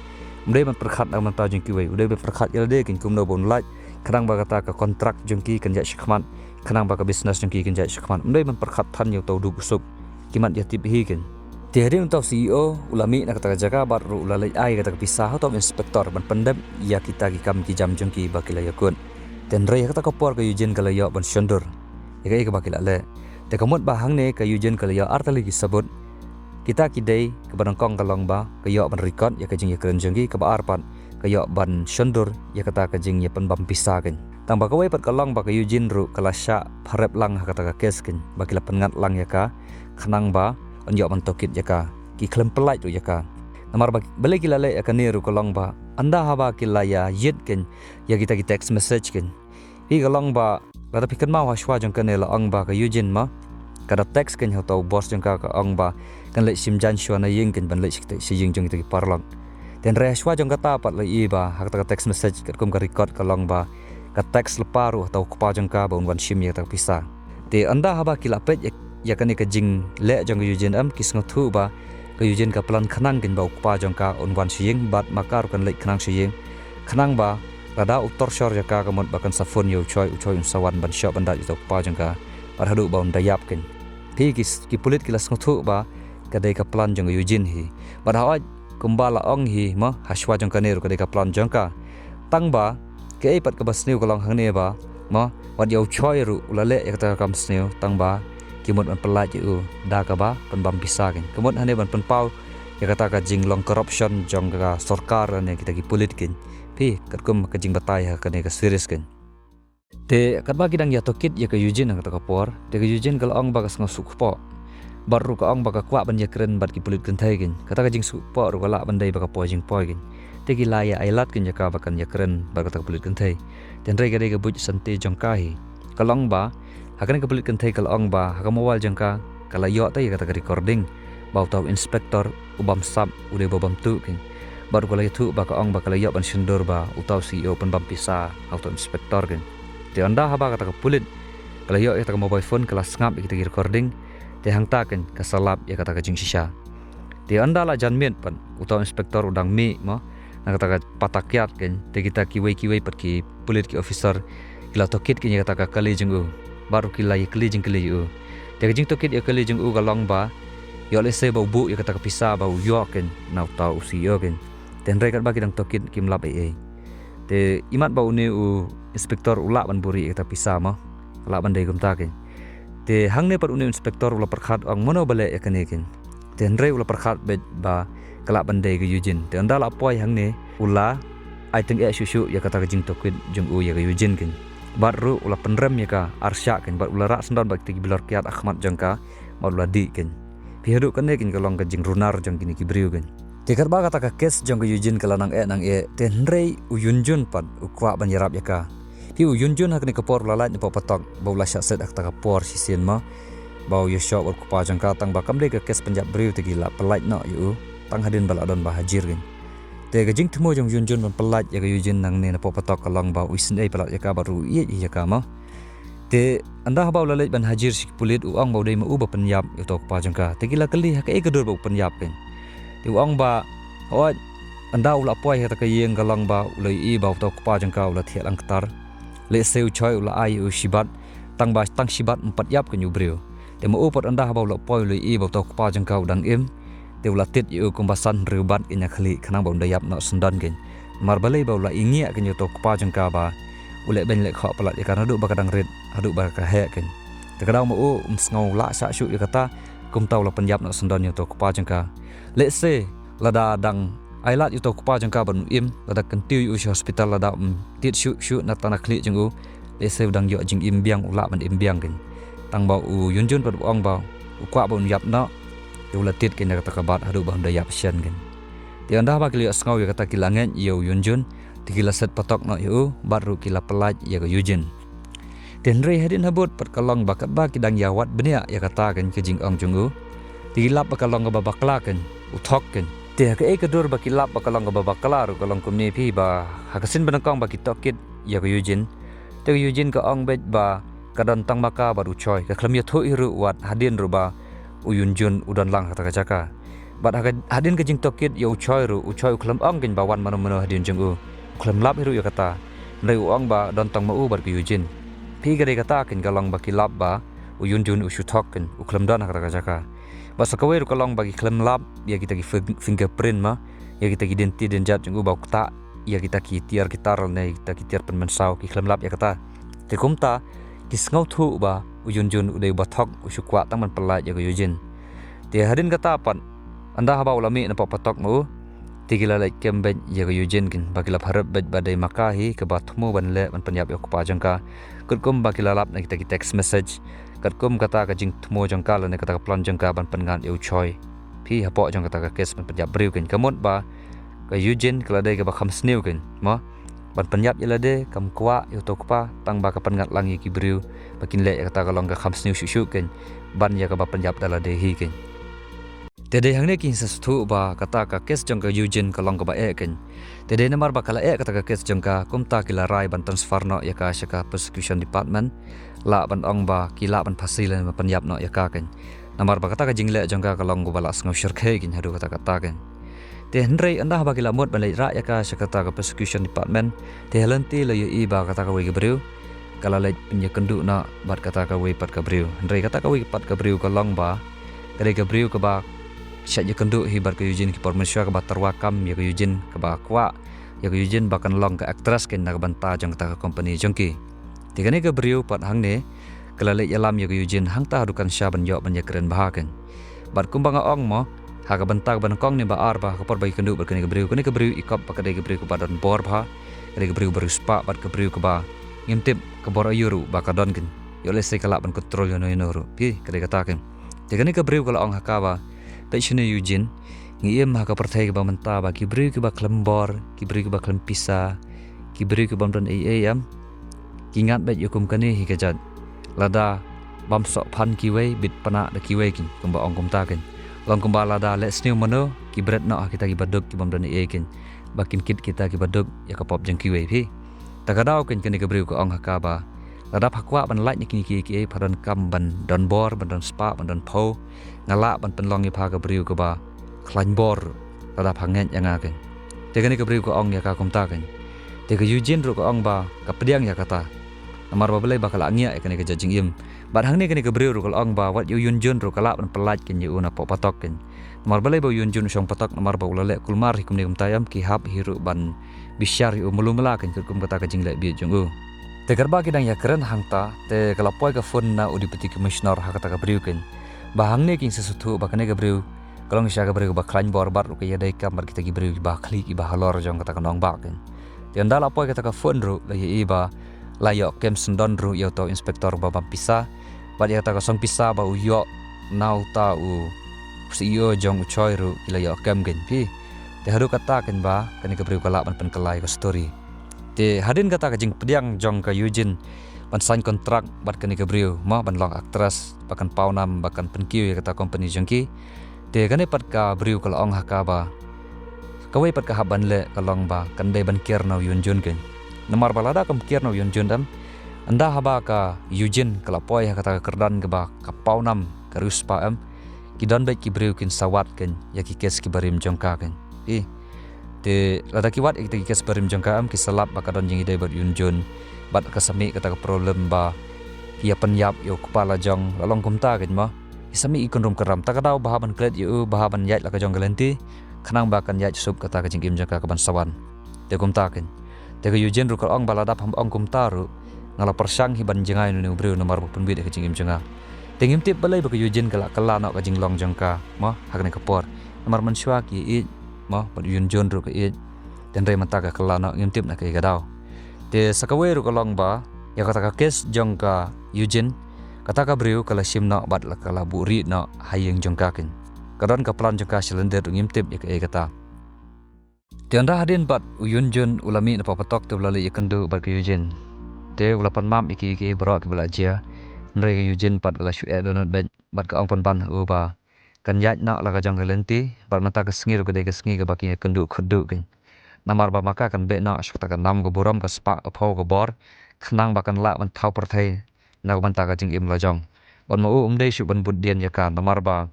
um dei ban pyrkhat na ka bynta jong kiwei, u dei ban pyrkhat ïa lade kein kumno ba un lait, khnang ba kata ka kontrak jong ki kan ïaid shakhmat, khnang ba ka business jong ki kan ïaid shakhmat. Um dei ban pyrkhat than ïa uta u duk u suk. Ki mat ïa tip hi kein. Te hadien uta u C E O u la mih na kata ka jaka bad ruh u la leit ai kata ka pisa ha uta u inspector ban pyndep ïa kita ki kam ki jam jong ki ba ki la ïakut. Te hynrei ha kata ka por ka Eugene ka la ïoh ban shon dur ïa kaei kaba ki la leh. Te ka mut ba hangne ka Eugene ka la ïoh ar tylli ki sabut. Kita ki dei, kaba nyngkong ka long ba ka ïoh ban record ïa ka jingïakren jong ki, kaba ar pat ka ïoh ban shon dur ïa kata ka jingïapynbam pisa kein. Tang ba kawei pat ka long ba ka Eugene ruh ka la shah pharep lang ha kata ka kes kein, ba ki la pynngat lang ïa ka, khnang ba un ïoh ban tohkit ïa ka, ki khlem pyllait ruh ïa ka. Namar ba balei ki la leh ïa kane ruh ka long ba ynda haba ki la ïa ïit kein ïa kita ki text message kein, phi, ka long ba lada phi kynmaw ha shuwa jong kane la ong ba ka Eugene ma ka da text kein ha uta u boss jong ka, ka ong ba kan leit shim jaiñ shuwa na ïing kein, ban leit sha ïing jong kita ki paralok. Te hynrei ha shuwa jong kata pat la i ba ha kata ka text message katkum ka record ka long ba ka text lypa ruh ha uta u kpa jong ka ba un wan shim ïa kata ka pisa. Te ynda haba ki la peit ïa, ïa kane ka jingleh jong ka Eugene em, ki sngewthuh ba ka Eugene ka plan khnang kein ba u kpa jong ka un wan sha ïing bad ma ka ruh kan leit khnang sha ïing, khnang ba lada u torture ïa ka, ka mut ba kan sa phone ïa u Choi, u Choi un sa wan ban shoh ban dait ïa uta u kpa jong ka bad haduh ba un da ïap kein. Phi, ki, ki pulit ki la sngewthuh ba ka dei ka plan jong ka Eugene hi. Bad hooid, kumba la ong hi ma, ha shuwa jong kane ruh ka dei ka plan jong ka. Tang ba kaei pat kaba sniew ka long hangne ba Mo, wat ïa u Choi ruh u la leh ïa kata ka kam sniew, tang ba ki mut ban pyllait ïa u da kaba pynbam pisa kein. Ka mut hangne ban pynpaw ïa kata ka jinglong corruption jong ka sorkar lane kita ki pulit kein. Phi, katkum ka jingbatai ha kane ka series kein. Te katba ki dang ïa tohkit ïa ka Eugene ha kata ka por, te ka Eugene ka la ong ba ka sngew sngewkpoh. Bad ruh ka ong ba ka kwah ban ïakren bad ki pulit kynthei kein. Kata ka jingsngewkpoh ruh ka lah ban dei ba ka poi jingpoi kein. Te ki la ïa ailad kein ïa ka ba kan ïakren bad kata ka pulit kynthei. Te hynrei ka dei ka buit sante jong ka hi. Ka la ong ba ha kane ka pulit kynthei ka la ong ba ha ka mobile jong ka, ka la ïoh te ïa kata ka recording ba uta u inspector u bamsap, u dei ba bamtuh kein. Bad ruh ka la ïathuh ba ka ong ba ka la ïoh ban shondur ba uta u C E O u pynbam pisa ha uta u inspector kein. Te ynda haba kata ka pulit ka la ïoh ïa kata ka mobile phone, ka la sngap ïa kita ki recording. Te hangta kein ka sa lap ïa kata ka jingshisha. Te ynda la jan miet pat, uta u inspector u dang mih mo na kata ka pata kiad kein. Te kita kiwei kiwei pat ki pulit, ki officer, ki la tohkit kein ïa kata ka kali jong u. Bad ruh ki la ïa kylli jingkylli ïa u. Te ka jingtohkit ïa kali jong u ka la ong ba ïoh lehse ba u buh ïa kata ka pisa ba u ïoh kein na uta u C E O kein. Te hynrei katba ki dang tohkit kim lap ei ei. Te imat ba une u inspector u lah ban buhrieh ïa kata pisa mo, lah ban dei kumta kein. Te hangne pat une u inspector u la pyrkhat, ong, mano ba leh ïa kane kein. Te hynrei u la pyrkhat beit ba ka lah ban dei ka Eugene. Te ynda la poi hangne u la ai tyngeh shuh shuh ïa kata ka jingtohkit jong u ïa ka Eugene kein. Bad ruh u la pynrem ïa ka arshah kein, bad u la rah syndon bad kita ki bilor kiad ha khmat jong ka, bad u la dih kein. Phi, haduh kane kein ka long ka jingrunar jong kine ki briew kein. Te katba kata ka kes jong ka Eugene ka la nang eh nang eh, te hynrei u Yunjun pat u kwah ban ïarap ïa ka. Phi, u Yunjun ha kane ka por u la lait napoh patok ba u la shah set ha kata ka por shisien mo, ba u ïashoh bad u kpa jong ka, tang ba kam dei ka kes pynïap briew, te ki la pyllait noh ïa u tang hadien ba la don ba hajir kein. Te ka jingthmu jong u Yunjun ban pyllait ïa ka Eugene nangne napoh patok ka long ba u isynei palat ïa ka bad ruh u ïeit ïa ka mo. Te ynda haba u la leit ban hajir sha ki pulit, u ong ba u dei ma u ba pynïap ïa uta u kpa jong ka. Te ki la kylli ha kaei ka dur ba u pynïap kein. Te u ong ba, hooid, ynda u la poi ha kata ka ïing ka long ba u la ïohi ba uta u kpa jong ka u la thiah lang ktar. Lehse u Choi u la ai ïa u shibat, tang ba tang shibat ym pat ïap kein ïa u briew. Te ma u pat ynda haba u la poi u la ïohi ba uta u kpa jong ka u dang im. Te u la tied ïa u kumba san hynriew bat kein ïa khlieh khnang ba un da ïap noh syndon kein. Namar balei, ba u la ïngiah kein ïa uta u kpa jong ka ba u leh beiñ leh khoh palat ïa ka naduh ba ka dang rit haduh ba ka heh kein. Te ka daw ma u um sngew lah shah shuh ïa kata, kumta u la pynïap noh syndon ïa uta u kpa jong ka. Lehse lada dang ailad ïa uta u kpa jong ka ban im, lada kyntiew ïa u sha hospital, lada um tied shuh shuh na tang na khlieh jong u, lehse u dang ïoh jingim biang, u lah ban im biang kein. Tang ba u Yunjun pat u ong ba u kwah ba un ïap noh, te u la tied kein da kata ka bat haduh ba un da ïap shen kein. Te ynda ba ki la ïohsngew ïa kata ki la ngeit ïa u Yunjun, te ki la set patok noh ïa u, bad ruh ki la pyllait ïa ka Eugene. Te hynrei hadien habud pat ka long ba katba ki dang ïa wad bniah ïa kata kein ka jingong jong u, te ki lap ba ka long kaba bakla kein, u thok kein. Te ha kaei ka dur ba ki lap ba ka long kaba bakla ruh ka long kumne phi, ba ha ka sien ba nyngkong ba ki tohkit ïa ka Eugene, te ka Eugene ka ong beit ba ka don tang ma ka bad u Choi, ka khlem ïathuh hi ruh wat hadien ruh ba u Yunjun u don lang ha kata ka jaka. Bad ha ka, hadien ka jingtohkit ïa u Choi ruh, u Choi u khlem ong kein ba wan mano mano hadien jong u. U khlem lap hi ruh ïa kata. Hynrei u ong ba don tang ma u bad ka Eugene. Phi, ka dei kata kein ka long ba ki lap ba u Yunjun u shu thok kein, u khlem don ha kata ka jaka. Bad sa kawei ruh ka long ba ki khlem lap ïa kita ki fing-, fingerprint mo, ïa kita ki dynti dynjat jong u ba u ktah ïa kita ki tiar ki tar lane kita ki tiar pynmynsaw, ki khlem lap ïa kata. Te kumta ki sngewthuh ba u Yunjun u dei uba thok, u shu kwah tang ban pyllait ïa ka Eugene. Te hadien kata pat, ynda haba u la mih napoh patok ma u, te ki la leit kem beit ïa ka Eugene kein, ba ki la pharep beit ba dei ma ka hi kaba thmu ban leh ban pynïap ïa u kpa jong ka. Katkum ba ki la lap na kita ki text message, katkum kata ka jingthmu jong ka lane kata ka plan jong ka ban pynngat ïa u Choi. Phi, hapoh jong kata ka kes ban pynïap briew kein, ka mut ba ka Eugene ka la dei kaba kham sniew kein mo, ban pynïap ïa lade kam kwah ïa uta u kpa, tang ba ka pynngat lang ïa ki briew ba kin leh ïa kata ka long ka kham sniew shuh shuh kein ban ïa kaba pynïap da lade hi kein. Te dei hangne ki sa sngewthuh ba kata ka kes jong ka Eugene ka long kaba eh kein. Te dei namar ba ka la eh kata ka kes jong ka, kumta ki la rai ban transfer noh ïa ka sha ka prosecution department, lah ban ong ba ki lah ban phasi lane ban pynïap noh ïa ka kein. Namar ba kata ka jingleh jong ka ka long kaba la sngew shyrkhei kein haduh katta katta kein. Te hynrei ynda haba ki la mut ban leit rah ïa ka sha kata ka prosecution department, te ha lynti la ïohi ba kata kawei ka briew ka la leit pynïakynduh noh bad kata kawei pat ka briew. Hynrei kata kawei pat ka briew ka long ba ka dei ka briew kaba shait ïakynduh hi bad ka Eugene ki por mynshuwa, kaba tyrwa kam ïa ka Eugene, kaba kwah ïa ka Eugene ba kan long ka actress kein na ka bynta jong kata ka company jong ki. Te kane ka briew pat hangne ka la leit ïalam ïa ka Eugene hangta ha dukan sha ban ïoh ban ïakren bha kein. Bad kumba nga ong mo, ha ka bynta kaba nyngkong ne ba ar ba ha ka por ba ïakynduh bad kane ka briew, kane ka briew i kop ba ka dei ka briew kaba don bor bha, ka dei ka briew ba riewspah bad ka briew kaba ngim tip ka bor aïu ruh ba ka don kein. Ïoh lehse ka lah ban kontrol ïano ïano ruh. Phi, ka dei kata kein. Te kane ka briew ka la ong ha ka ba, peit shane Eugene, ngi im ha ka pyrthei kaba mynta ba ki briew kiba khlem bor, ki briew kiba khlem pisa, ki briew kibym don ei ei em, ki ngat beit ïa kum kane hi ka jait. Lada bam soh phan kiwei, bit pynah da kiwei kein, kumba ong kumta kein. Long kumba lada leh sniew mano, ki bret noh ha kita kiba duk kibym don ei ei kein. Ba kin kit kita kiba duk ïa ka pop jong kiwei, phi. Ta ka daw kein kane ka briew ka ong ha ka ba, lada pha kwah ban lait na kine kiei kiei, pha donkam ban don bor, ban don spah, ban don phew, nga lah ban pynlong ïa pha ka briew kaba khlaiñ bor, lada pha ngeit ïa nga kein. Te kane ka briew ka ong ïa ka kumta kein. Te ka Eugene ruh ka ong ba ka pdiang ïa kata. Namar ba balei ba ka la ngiah ïa kane ka jait jingim. Bad hangne kane ka briew ruh ka la ong ba wat ïa u Eugene ruh ka lah ban pyllait kein ïa u na pok patok kein. Namar balei ba u Eugene u shong patok, namar ba u la leh kulmar hi kumne kumta em, ki hap hi ruh ban bishar ïa u malu mala kein katkum kata ka jingleh bieit jong u. Te katba ki dang ïakren hangta, te ka la poi ka phone na u Deputy Commissioner ha kata ka briew kein. Ba hangne kin sa sngewthuh ba kane ka briew ka long shisha ka briew kaba khlaiñ bor bad ruh ka ïadei kam bad kita ki briew kiba khlieh kiba halor jong kata ka nongbah kein. Te ynda la poi kata ka phone ruh la ïohi ba la ïoh kem syndon ruh ïa uta u inspector ba bam pisa, bad ïa kata ka song pisa ba u ïoh na uta u C E O jong u Choi ruh ki la ïoh kem kein, phi. Te haduh katta kein ba kane ka briew ka lah ban pynkylla ïa ka story. Te hadien kata ka jingpdiang jong ka Eugene ban sign contract bad kane ka briew, mo, ban long actress, ba kan paw nam, ba kan pynkiew ïa kata company jong ki. Te kane pat ka briew ka la ong ha ka ba kawei pat ka hap ban leh ka long ba kan dei ban kiar na u Eugene kein. Namar ba lada kam kiar na u Eugene em, ynda haba ka Eugene ka la poi ha kata ka kyrdan kaba ka paw nam, ka riewspah em, ki don beit ki briew kin sa wad kein ïa ki case kiba rim jong ka kein. Phi. Te lada ki wad ïa kita ki case barim jong ka em, ki sa lap ba ka don jingïadei bad u Eugene, bad ka sa mih kata ka problem ba ki ïa pynïap ïa u kpa la jong, la long kumta kein, mo. Ki sa mih ki kynrum kynram. Ta ka daw ba hap ban klet ïa u, ba hap ban ïaid la ka jong ka lynti, khnang ba kan ïaid suk kata ka jingim jong ka kaban sa wan. Te kumta kein. Te ka Eugene ruh ka la ong ba lada pham ong kumta ruh, nga la pyrshang hi ban jngai na une u briew namar ba pynbit ïa ka jingim jong nga. Te ngim tip balei ba ka Eugene ka la kylla noh ka jinglong jong ka, mo, ha kane ka por. Namar mynshuwa ki ïeit, mo, bad u Eugene ruh ka ïeit. Te hynrei mynta ka kylla noh, ngim tip na kaei ka daw. Te sa kawei ruh ka long ba ïa kata ka case jong ka Eugene, kata ka briew ka la shim noh bad la ka la buhrieh noh ha ïing jong ka kein. Ka don ka plan jong ka sha lyndet ruh ngim tip ïa kaei kata. Te ynda hadien bad u Eugene u la mih na pok patok te u la leit ïakynduh bad ka Eugene. Te u la pan map ïa ki, ïa ki baroh kiba la jia. Hynrei ka Eugene pat ka la shu eh dohnud beit bad ka ong pynban ha u ba kan ïaid noh la ka jong ka lynti, bad mynta ka sngi ruh ka dei ka sngi kaba kin ïakynduh khuid kein. Namar ba ma ka kan beh noh sha kata ka nam ka burom, ka spah ka phew ka bor, khnang ba kan lah ban thaw pyrthei na ka bynta ka jingim la jong. Bad ma u um dei shuh ban bud dien ïa ka namar ba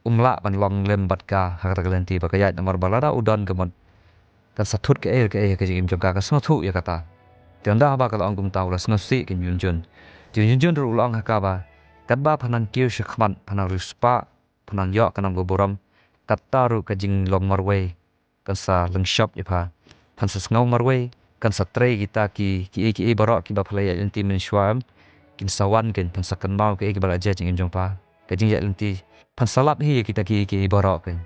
um lah ban long lem bad ka ha kata ka lynti ba ka ïaid, namar ba lada u don ka mut kan sa thut kaei kaei ha ka jingim jong ka, ka sngewthuh ïa kata. Te ynda haba ka la ong kumta u la sngewsih kein u Eugene. Te u Eugene ruh u la ong ha ka ba katba phan nang kiew shakhmat, phan nang riewspah, phan nang ïoh ka nam ka burom, kata ruh ka jinglong marwei kan sa lyngshop ïa pha. Phan sa sngew marwei, kan sa trei kita ki, kiei kiei baroh kiba pha la ïaid lynti mynshuwa em, kin sa wan kein, phan sa kynmaw kaei kaba la jia ha jingim jong pha. Ka jingïaid lynti, phan sa lap hi ïa kita kiei kiei baroh kein.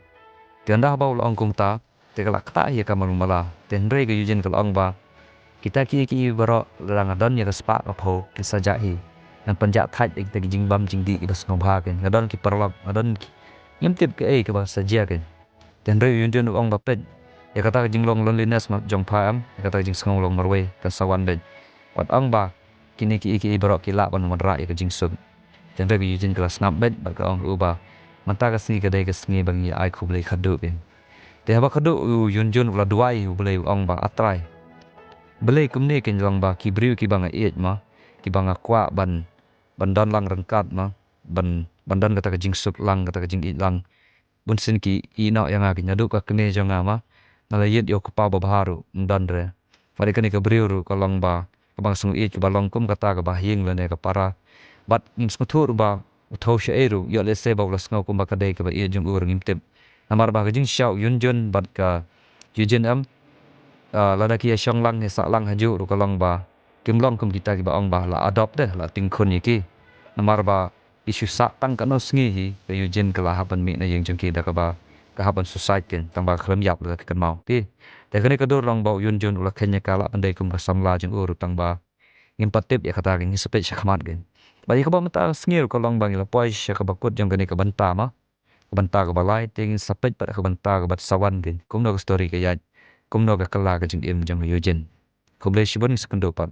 Te ynda haba u la ong kumta, te ka la ktah hi ïa ka malu mala. Te hynrei ka Eugene ka la ong ba kita kiei kiei baroh lada nga don ïa ka spah ka phew kin sa jah hi. Ngan pynjah thait ïa kita ki jingbam jingdih kiba sngewbha kein. Nga don ki paralok, nga don ki, ngim tip kaei kaba sa jia kein. Te hynrei u Eugene u ong ba peit, ïa kata ka jinglong loneliness ma jong pha em, ïa kata ka jingsngew long marwei kan sa wan beit. Wat ong ba kine kiei kiei baroh ki lah ban wanrah ïa ka jingsuk. Te hynrei ka Eugene ka la sngap beit bad ka ong ruh ba mynta ka sngi ka dei ka sngi ba ngi ai khublei khatduh kein. Te haba khatduh u Eugene u la duwai ïa U Blei, u ong ba, A Trai, balei kumne kein, long ba ki briew kiba nga ïeit ma, kiba nga kwah ban, ban don lang ryngkat ma, ban, ban don kata ka jingsuk lang, kata ka jingïeit lang, bunsien ki ïehnoh ïa nga kein, naduh ka kmie jong nga ma, nga la ïeit ïa u kpa babha ruh ym don re. Bad ïa kane ka briew ruh ka long ba kaba nga sngew ïeit, kaba long kum kata kaba ha ïing lane ka para. Bad ngim sngewthuh ruh ba u thew shaei ruh, ïoh lehse ba u la sngew kumba ka dei kaba ïeit jong u ruh ngim tip. Namar ba ka jingshisha u Eugene bad ka Eugene em, ah, lada ki ïa shong lang, ïa sah lang hajuh ruh ka long ba kim long kum kita kiba ong ba la adopt de, la tyngkhun ïa ki. Namar ba ki shu sah tang katno sngi hi, ka Eugene ka la hap ban mih na ïing jong ki da kaba ka hap ban suicide kein, tang ba ka khlem ïap la ka kynmaw. Te, te kane ka dur long ba u Yun Jun u la kheiñ ïa ka lah ban dei kum ka samla jong u ruh, tang ba ngim pat tip ïa kata kein, ngi sa peit sha khmat kein. Bad ïa kaba mynta ka sngi ruh ka long ba ngi la poi sha kaba kut jong kane ka bynta ma. Ka bynta kaba lai, te ngin sa peit pat ka bynta kaba sa wan kein. Kumno ka story ka ïaid, kumno ka kylla ka jingim jong u Eugene. Khublei shibun, ngi sa kynduh pat.